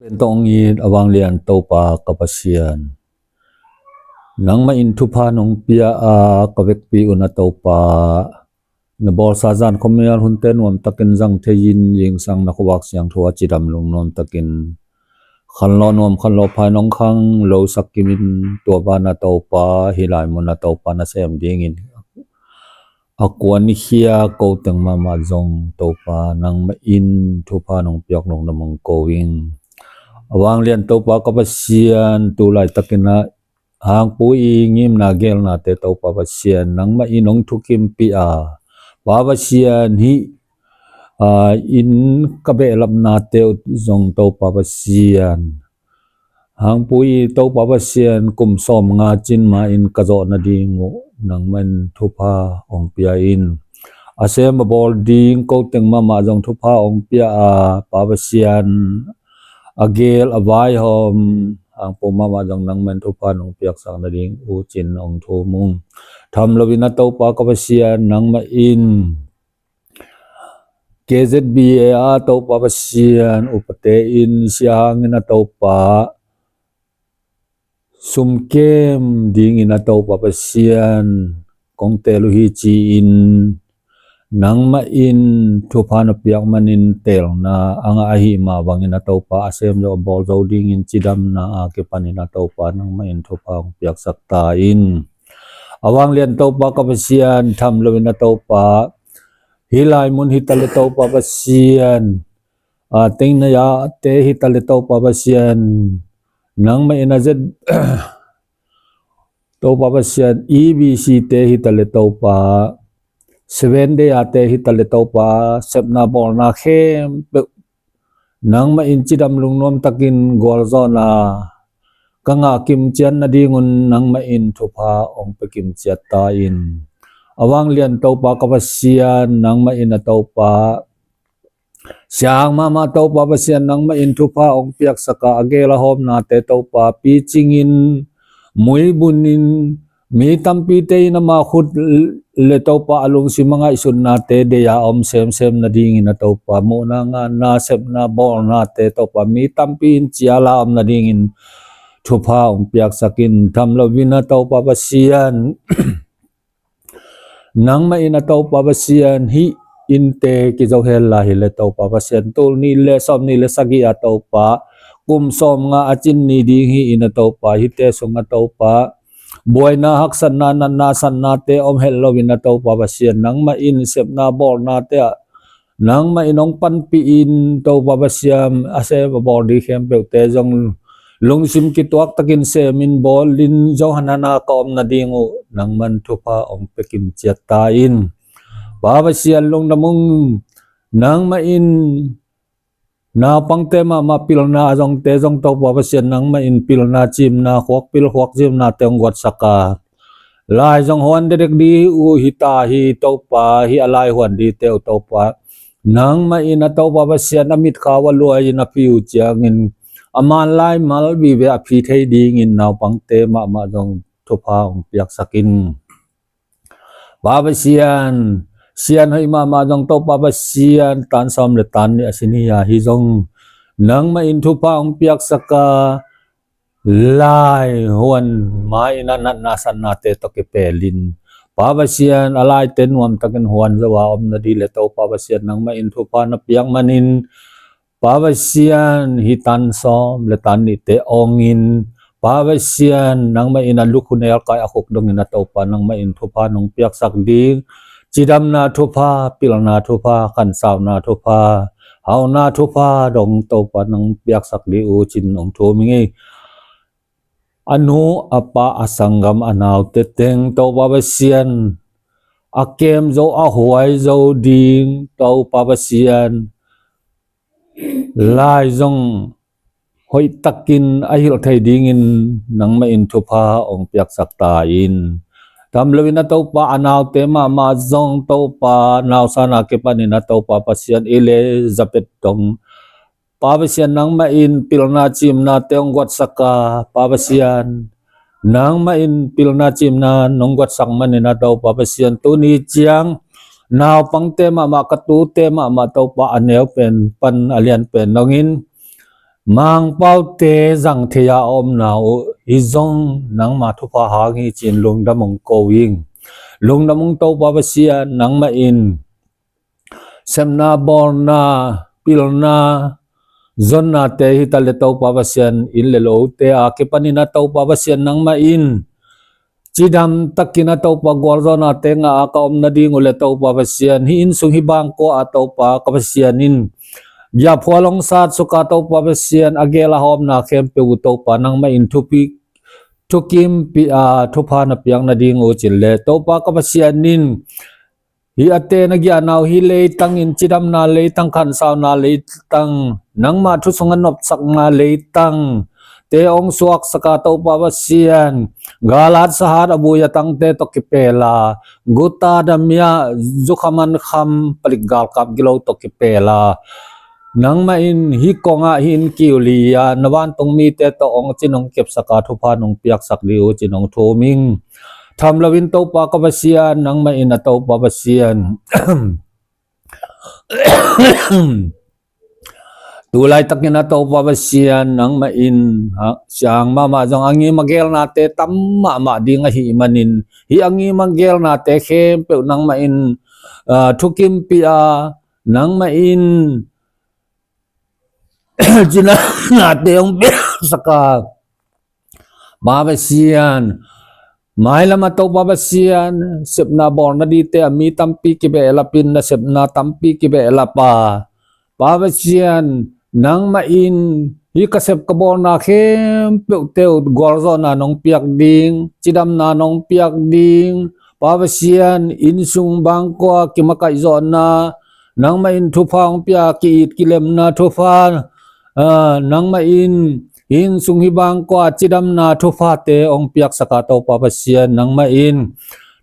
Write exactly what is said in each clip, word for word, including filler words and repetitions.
Pen tawh hong it a vanglian Topa ka Pasian, nangmah in thupha nong pia a, ka vekpi un a Topa, na bawlsa zan khuamial hunte nuamtakin zang thei-in, zingsang na khuavak siangtho a cidam lungnuamtakin khanlawh nuam khanlawh phai nong khang losak kimin, tua ban a Topa, hih lai mun a Topa na sem dingin a kuan i khia ko teng mahmah zong Topa, nangmah in thupha nong piak nong na mong ko ing. A vanglian Topa ka Pasian, tu laitakin a hangpu i ngimna gelnate Topa Pasian, nangmah in hong thukimpih a, Pa Pasian, hih a, inn ka behlapnate uh zong Topa Pasian, hangpu i Topa Pasian, kum sawm nga cin ma in ka zawh nading uh nangmah in thupha hong pia in. A sem a bawl ding ko teng mahmah zong thupha hong pia a, Pa Pasian, a gel a vaihawm hangpu mahmah zong nangmah in thupha nong piaksak nading uh cin hong thum ung. Tham loin a Topa ka Pasian, nangmah in K Z B A a Topa Pasian, upate in sia hangin a Topa, sumkem dingin a Topa Pasian, kong tel uh hi ci-in nangmah in thupha na piak manin telna a ngah ahih mah bangin a Topa, a sem zo a bawl zo dingin cidamna a kipanin a Topa, nangmah in thupha hong piaksak ta in. A vanglian Topa ka Pasian, tham loin a Topa, hih lai mun hi ta le Topa Pasian, a, Tengnoh a te hi ta le Topa Pasian, nangmah in a Z Topa Pasian, E B C te hi ta le Topa, Seven Day a te hi ta le Topa, sepna bawlna khempeuh nangmah in cidam lungnuamtakin gualzawhna ka ngah kimciat nadingun nangmah in thupha hong pia kimciat ta in. A vanglian Topa ka Pasian, nangmah in a Topa, siang mahmah Topa Pasian, nangmah in thupha hong piaksak a, a gel a hawmnate Topa picingin, muibunin, mi tampite in ama khut le Topa a lungsim a ngaihsutnate deih a om semsem nadingin a Topa, muhna ngahna sepna bawlnate Topa mi tampi in cial a om nadingin thupha hong piaksak in. Tham loin a Topa Pasian, nangmah in a Topa Pasian, hih innte kizo hel lai hi le Topa Pasian, tul nih le sawm nih le sagih a Topa, kum sawm nga a cin ni ding hi in a Topa, hihte sung a Topa, buaina, haksatna, natna, satnate om het loin a Topa Pasian, nangmah in sepna bawlnate ah nangmah in hong panpih in, Topa Pasian, a sem a bawl ding khempeuhte zong lungsim kituak takin semin bawlin, Johan hana ka om nading uh nangmah in thupha hong pia kimciat ta in. Pa Pasian, lungdam ung, nangmah in naupangte mahmah pilna a zongte zong Topa Pasian, nangmah in pilna cimna, khuakpil khuakcimnate hong guatsak a, lai zong huan dedek ding uh hi ta hi Topa, hih a lai huan dingte uh Topa, nangmah in a Topa Pasian, a mitkhau a luai in a phi uh ciangin a man lai mal vive a phi thei dingin naupangte mahmah zong thupha hong piaksak in. Pa Pasian, sian hoih mahmah zong Topa Pasian, tan sawm le tan nih a si ni a hi zong nangmah in thupha hong piaksak a, lai huan ma in a natna satnate tawh kipelin, Pa Pasian, a laite nuamtakin huan zo a om nading le Topa Pasian, nangmah in thupha na piak manin, Pa Pasian, hih tan sawm le tan nihte awngin, Pa Pasian, nangmah in a lukhu nelkai a khuk dongin a Topa, nangmah in thupha nong piaksak ding, cidamna thupha, pilna thupha, khansauna thupha, hauna thupha dong Topa nong piaksak ding uh cin nong thum hi ngei. A nu, a pa, a sanggam, a naute teng Topa Pasian, a kem zo, a huai zo ding Topa Pasian, lai zong hoihtakin a hilh thei dingin nangmah in thupha hong piaksak ta in. Tam loin a Topa, a naute mahmah zong Topa, nausan a kipanin a Topa Pasian, Elizabeth dong, Pa Pasian, nangmah in pilna cimnate hong guatsak a, Pa Pasian, nangmah in pilna cimna nong guatsak manin a Topa Pasian, tuni ciang naupangte mahmah, ka tute mahmah Topa, a neu pen pan a lian pen dongin Mangpaute zang thei a omna uh hi zong nangma thupha hang hi ci-in lungdam hong ko ing. Lungdam ung Topa Pasian, nangmah in sepna, bawlna, pilna, zonnate hi ta le Topa Pasian, inn le lote a kipanin a Topa Pasian nangmah in cidam takin a Topa gualzawhnate ngah a ka om nading uh le Topa Pasian, hih inn sung hih bangkua a Topa ka Pasian in giahphual hong sat suk a Topa Pasian, a gel a hawmna khempeuh uh Topa nangmah in thupi thukimpih a thupha na piak nading uh cin le Topa ka Pasian in hih a te na giahna uh hih leitang in cidamna leitang, khansauna leitang, nangmah thu sungah nopsakna leitang te hong suaksak a Topa Pasian, galat sahat a bui a tangte tawh kipel a, guta damia zukham ankham palik galkap gilo tawh kipel a, nangmah in hih kongah hih inn kiu li a na vantung mite tawh hong cin hong kepsak a thupha nong piaksak ding uh cin hong thum ing. Tham loin Topa ka Pasian, nangmah in a Topa Pasian, tu laitakin a Topa Pasian, nangmah in, ha, siang mahmah zong a ngim a gelnate tam mahmah ding ahih manin, hih a ngim a gelnate khempeuh nangmah in, ah, thukimpih a, nangmah in cidamnate hong piaksak a, Pa Pasian, mailam a Topa Pasian, sepna bawlna dingte a mi tampi kibehlapin, nasepna tampi kibehlap a, Pa Pasian, nangmah in hih ka sep ka bawlna khempeuhte uh gualzawhna nong piak ding, cidamna nong piak ding, Pa Pasian, inn sung bangkua kimakaih zawhna, nangmah in thupha hong pia, ki-it kilemna thupha, ah, nangmah in hih inn sung hih bangkua cidamna thuphate hong piaksak a Topa Pasian, nangmah in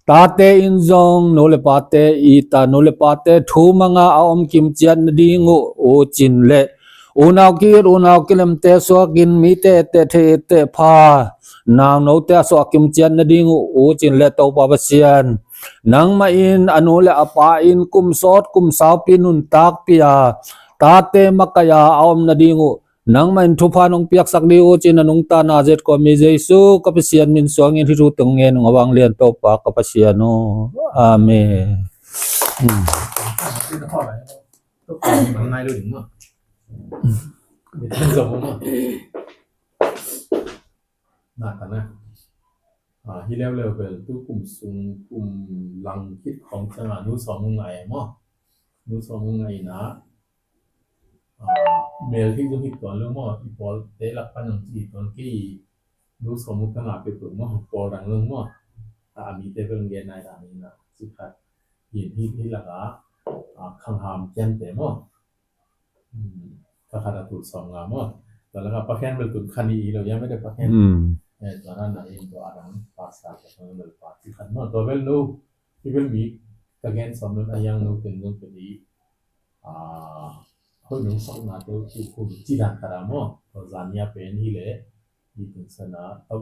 tate in zong nu le pate it a, nu le pate thu mang a a om kimciat nading uh, u cin le unau ki-it unau kilemte suakin mite etteh thei etteh pha naunote a suah kimciat nading uh, u cin le Topa Pasian, nangmah in a nu le a pa in kum sawt kum saupi nuntakpih a, tate makaih a a om nading uh, nangmah in thupha nong piaksak ding uh cin a nungta Nazareth khuami Jesu ka Pasian min suangin hih thu teng ngen ung a vanglian Topa ka Pasian aw. Amen. Hmm. Nai lo ding maw. Nai ta na. Ah, hi leuleu bel tu kum sung kum lang khit khawng ciangah nu sawm uh ngai maw. Nu sawm uh ngai inah, ah, mel thei zong hi tuan lo maw. I pawlte lak pan zong ci tuan kei. Nu sawm uh ka ngah peuhpeuh maw. Pawl dang zong maw. Ah, a mite bel gen nai dan inah ci khat. Hi, hi, hi lakah, ah, khangham kiante maw. Hmm. Ka khat a tul sawm nga maw. Tua laka pakhen bel tul khat ni i lo ya mede pakhen. Hmm. Eh, tua na na in tua adang pasa ka khan bel pa ci khat maw. Tua bel no. I bel mi ka gen sawm nun a yang no pen zong pen i. Ah, hoi nung sak na te u ci kun ci dan khat a maw. Tua zan ya pen hi le. Hi pen sana. Tau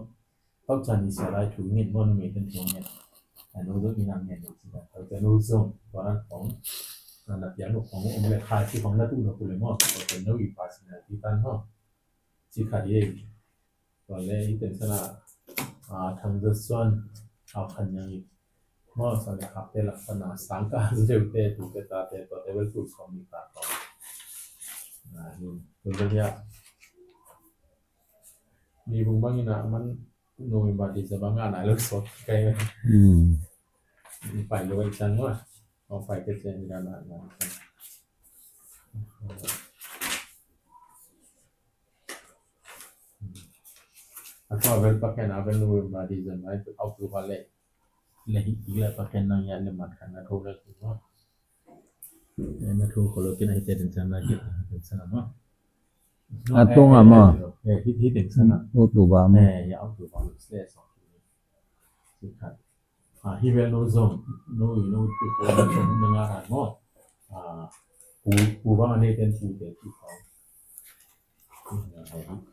Tau chan i sia lai thu ngen maw, numei ten thu ngen. A nu zong i nang ngen lo ci dan. Tau te nu zong tua nan khong. Na na piang lo khong um le khai ci khong na tu na ku le maw. Tau te nu i pa ci na ti tan maw. Ci kha di. Tua le i ten sana, ah, Thang Za Suan, ah, Phan Yang i maw, sa le khak te lak sana sang ka zeu te tu te ta te tua te wel tu khong ni ta khong. Ah, ni tu te ya. Mi bung bang ina man November, December nga nai lo sawt kai. Hmm. Pai lo i chan wa. Ong pai ke chen ina na na. A tua vel pakhen a vel November, December, October le. Le hi le pakhen nang ya le man khan na tho le tu wa. Na tho ko lo kin a hi te den chan na ki den chan na. A tung a maw. Eh, hi, hi teng sana. October maw. Eh, ya October le sawm. Hi khat. Ah, hi vel no zong, no i no ti ko na zong na nga han maw. Ah, pu, pu bang a nei ten pu te ti ko.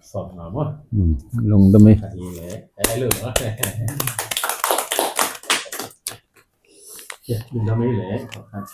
Sawm nga maw. Hmm, lungdam ei. Khat hi le. Eh, lungdam. Ya, lungdam ei le. Khat.